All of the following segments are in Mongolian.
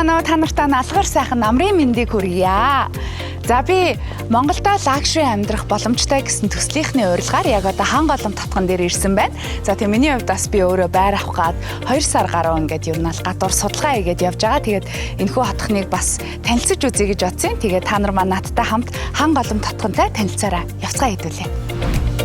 байцгаана уу? Та нартай алгар сайхан намрын мэндийг хүргье. За, би Монголдо luxury амьдрах боломжтой гэсэн төслийнхний урилгаар яг одоо Хан Голомт хотгон дээр ирсэн байна. За, тэгээ миний хувьд бас би өөрөө байр авах гад 2 сар гаруй ингээд ер нь ал гадуур судалгаа хийгээд явж байгаа. Тэгээд энэхүү хотхныг бас танилцаж үзье гэж бодсон. Тэгээд та нар маань надтай хамт Хан Голомт хотгонтой танилцаарай. Явцгаа хэдүүлээ.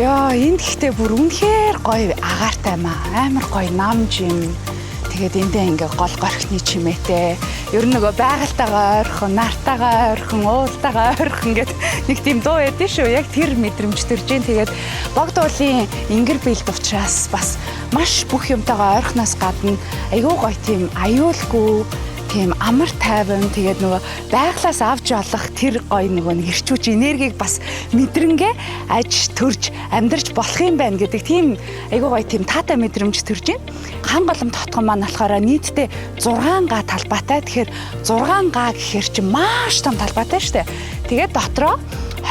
Яа, энд гэхдээ бүр үнэхээр гоё агаартай маа. Амар гоё нам жим. Тэгээд эндээ ингээ гол горхины чимээтэй. Ер нь нөгөө байгальтайгаа ойрхон, нартайгаа ойрхон, уултайгаа ойрхон гэд нэг тийм дуу байдсан шүү. Яг тэр мэдрэмж төрж ийн. Тэгээд богд уулын ингэр бэлд учраас бас маш бүх юмтайгаа ойрхоноос гадна айгүй гоё тийм аюулгүй, тийм амар тайван, тэгээд нөгөө байглаас авч олох тэр гоё нөгөө нэг эрч хүч, энергийг бас мэдрэнгээ аж төрж амьдарч болох юм байна гэдэг тийм айгүй гоё тийм таатай мэдрэмж төрж байна. Хан Голомт хотгон маань болохоор нийтдээ 6 га талбайтай. Тэгэхээр 6 га гэхээр чинь маш том талбайтай шүү дээ. Тэгээд дотроо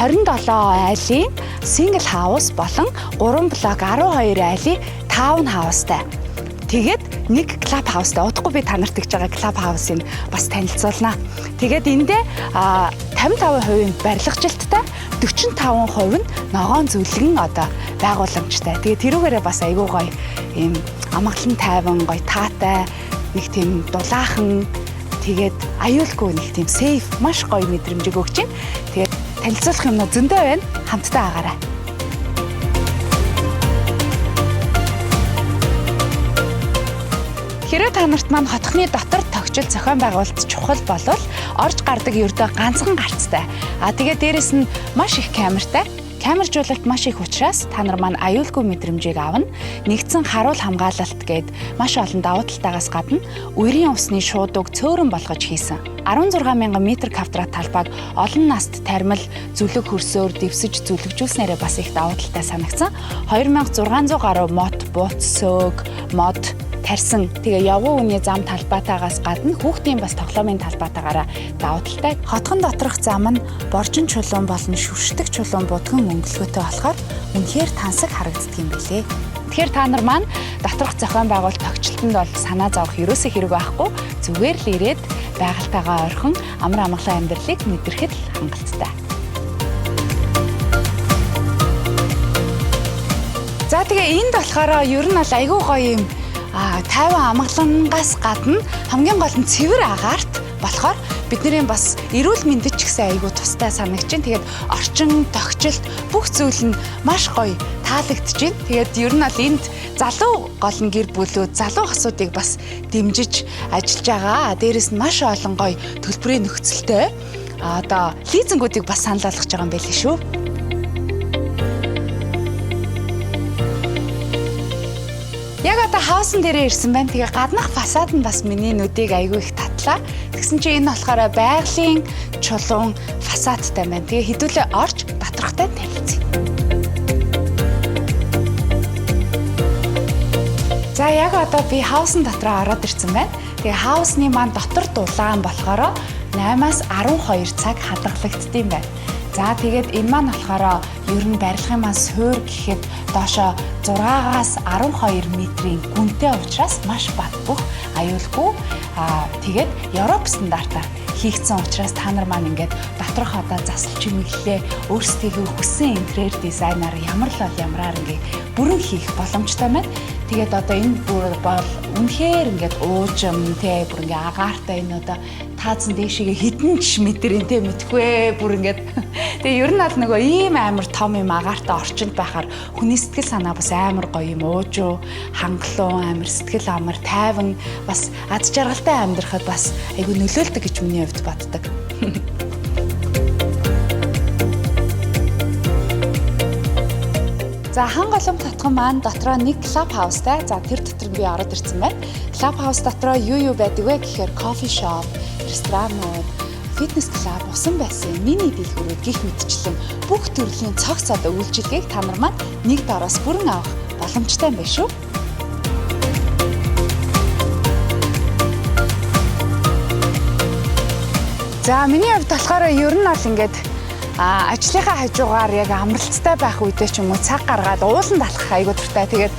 27 айлын single house болон 3 блок 12 айлын town house-тай. Тэгээд нэг club house-тай. Удахгүй би та нарт тэгж байгаа club house-ыг бас танилцуулнаа. Тэгээд эндээ 55% барилгажилттай, 45% нь ногоон зүлгэн одоо байгууламжтай. Тэгээд тэрүүгээрээ бас айгүй гоё ийм амгалан тайван, гоё таатай, нэг тийм дулаахан, тэгээд аюулгүй, нэг тийм safe, маш гоё мэдрэмжийг өгч байна. Тэгээд танилцуулах юм зөндөө байна. Хамтдаа агаарай. Хэрвээ та нарт маань хотхны дотор тогтчил зохион байгуулалт чухал болвол орж гардаг ердөө ганцхан гарцтай. А тэгээ дээрэс нь маш их камертай. Камержуулалт маш их учраас та нар маань аюулгүй мэдрэмжийг авна. Нэгдсэн харуул хамгаалалт гээд маш олон давуу талтайгаас гадна үерийн усны шуудаг цөөрөн болгож хийсэн. 16 мянган метр квадрат талбайг олон наст тармил зүлэг хөрсөөр дэвсэж зүлэгжүүлснээрээ бас их давуу талтай санагдсан. 2600 гаруй мот, буц, сөөг, мод тарьсан. Тэгээ явган үний зам талбайтаагаас гадна хүүхдийн бас тоглоомын талбайтаагаараа давуу талтай. Хотхон доторх зам нь боржин чулуун болон шүршдэг чулуун будган өнгөлгөөтэй болохоор үнэхээр тансаг харагддаг юм билээ. Тэгэхээр та нар маань доторх зохион байгуулалт тогтчлолтонд бол санаа зовох ерөөсөө хэрэг байхгүй. Зүгээр л ирээд байгальтайгаа ойрхон амар амгалан амьдралыг мэдрэхэд л хангалттай. За, тэгээ энд болохоор ер нь бол айгүй гоё юм тайван амгалангаас гадна хамгийн гол нь цэвэр агаарт болохоор бидний бас эрүүл мэндэд ч гэсэн айгүй тустай санагч чинь. Тэгээд орчин, тогтчлт бүх зүйл нь маш гоё таалагдж байна. Тэгээд ер нь бол энд залуу гол нь гэр бүлүүд, залуу хосуудыг бас дэмжиж ажиллаж байгаа. Дээрэс нь маш олон гоё төлбөрийн нөхцөлтэй одоо лизингүүдийг бас санал болгож байгаа юм байли шүү. Яг одоо house ан дээрээ ирсэн байна. Тэгээ гаднах фасад нь бас миний нүдийг айгүй их татлаа. Тэгсэн чинь энэ болохоор байгалийн чулуун фасадтай байна. Тэгээ хэдүүлээ орж доторхтой танилцъя. За, яг одоо би house ан дотроо ороод ирсэн байна. Тэгээ house ны маань дотор дулаан болохоор 8-аас 12 цаг хадгалагддсан байна. За, тэгээд энэ маань болохоор ер нь барилгын маань суур гэхэд доошо 6-аас 12 метрийн гүнтэй учраас маш бат бөх, аюулгүй. Тэгээд Европ стандартаар хийгдсэн учраас та нар маань ингээд доторх одоо засал чимэглэлээ өөрсдийнхөө хүссэн интерьер дизайнаар ямар л бол ямраар ингээд бүрэн хийх боломжтой байна. Тэгээд одоо энэ бүр бол үнэхээр ингээд уужим те, бүр ингээд агаартай, энэ одоо таазан дээшээгээ хідэн ч метрийн те, мэдхгүй бүр ингээд. Тэгээ ер нь бол нөгөө ийм амар том юм агаартай орчинд байхаар хүний сэтгэл санаа бас амар гоё юм уужуу, хангалуун, амар сэтгэл амар тайван, бас аз жаргалтай амьдрахад бас айгүй нөлөөлдөг гэж миний хувьд боддог. За, Хан Голомт хотгон маань дотроо нэг club house тай. За, тэр дотор би ороод ирсэн байна. Club house дотроо юу юу байдаг вэ гэхээр coffee shop, ресторанууд, fitness club, усан бассейн, мини дэлгүүрүүд гэх мэтчлэн бүх төрлийн цогц одоо үйлчилгээг та нар маань нэг дороос бүрэн авах боломжтой юм байна шүү. За, миний хувьд болохоор ер нь бол ингээд Ажлынхаа хажуугаар яг амралттай байх үедээ ч юм уу цаг гаргаад ууланд алхах айгүй дуртай. Тэгээд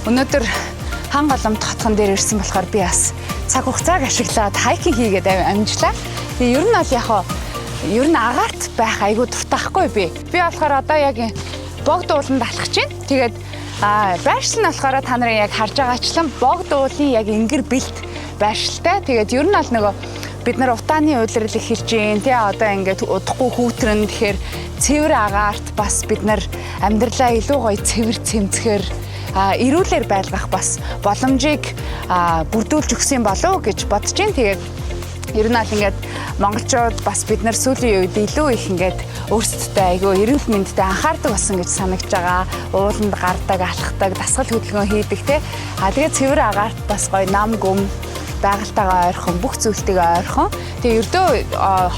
өнөөдөр Ханголомт хотхон дээр ирсэн болохоор би бас цаг хугацааг ашиглаад hiking хийгээд амжлаа. Тэгээ ер нь бол яг хоо ер нь агаарт байх айгүй дуртай хгүй би. Би болохоор одоо яг Богд ууланд алхаж байна. Тэгээд байршил нь болохоор та нарын яг харж байгаачлан Богд уулын яг энгэр бэлт байршилтай. Тэгээд ер нь бол нөгөө бид нар утааны улирал эхэлж гин тий, одоо ингээд удахгүй хүүтрэн. Тэгэхээр цэвэр агаарт бас бид нар амьдралаа илүү гоё цэвэр цэмцгэр, эрүүлэр байлгах бас боломжийг бүрдүүлж өгсөн болов уу гэж бодож байна. Тэгээд ер нь аль ингээд монголчууд бас бид нар сүүлийн үед илүү их ингээд өөрсөдтэй айгүй эрүүл мэндэд анхаардаг болсон гэж санагдж байгаа. Ууланд гардаг, алхдаг, дасгал хөдөлгөөн хийдэг те. А тэгээд цэвэр агаарт бас гоё нам гүм, байгальтайгаа ойрхон, бүх зүйлтэйгээ ойрхон. Тэгээ ердөө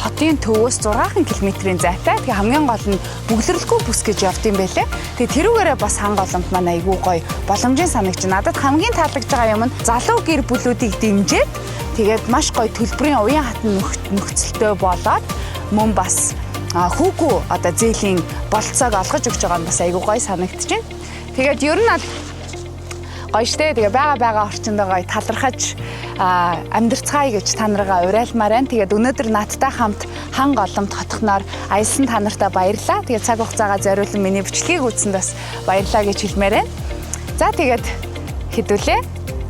хотын төвөөс 6 км-ийн зайтай. Тэгээ хамгийн гол нь бөглөрлгүй бүс гэж явд юм байлээ. Тэгээ тэрүүгээрээ бас Ханголомт маань айгүй гоё боломжийн санагч. Надад хамгийн таалагдж байгаа юм нь залуу гэр бүлүүдийг дэмжиж, тэгээд маш гоё төлбөрийн уян хатан нөхцөлтэй болоод, мөн бас хүүгүү одоо зээлийн болцоог олгож өгч байгаа нь бас айгүй гоё санагдаж байна. Тэгээд ер нь аль гоё штэ. Тэгээ байгаа байгаа орчиндөө гоё талархаж амьдарцгаая гэж та наргаа уриалмаар байна. Тэгээд өнөөдөр надтай хамт Ханголомт хотхноор аялсан та нартай баярлалаа. Тэгээд цаг хугацаагаа зориулан миний бичлэгийг үзсэнд бас баярлалаа гэж хэлмээр байна. За, тэгээд хэдүүлээ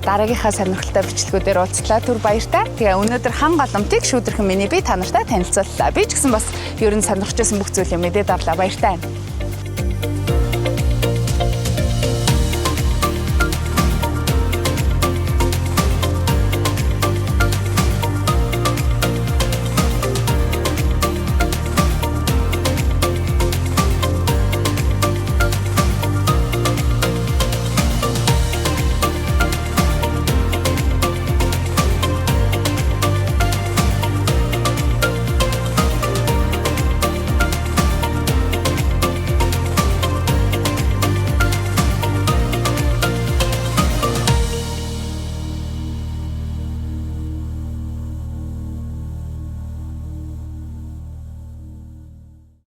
дараагийнхаа сонирхолтой бичлэгүүдээр уулзлаа. Түр баяртай. Тэгээ өнөөдөр Ханголомтыг шүүдэрхэн миний би та нартай танилцууллаа. Би ч гэсэн бас ер нь сонирхож байсан бүх зүйлээ мэдээд авлаа. Баяртай.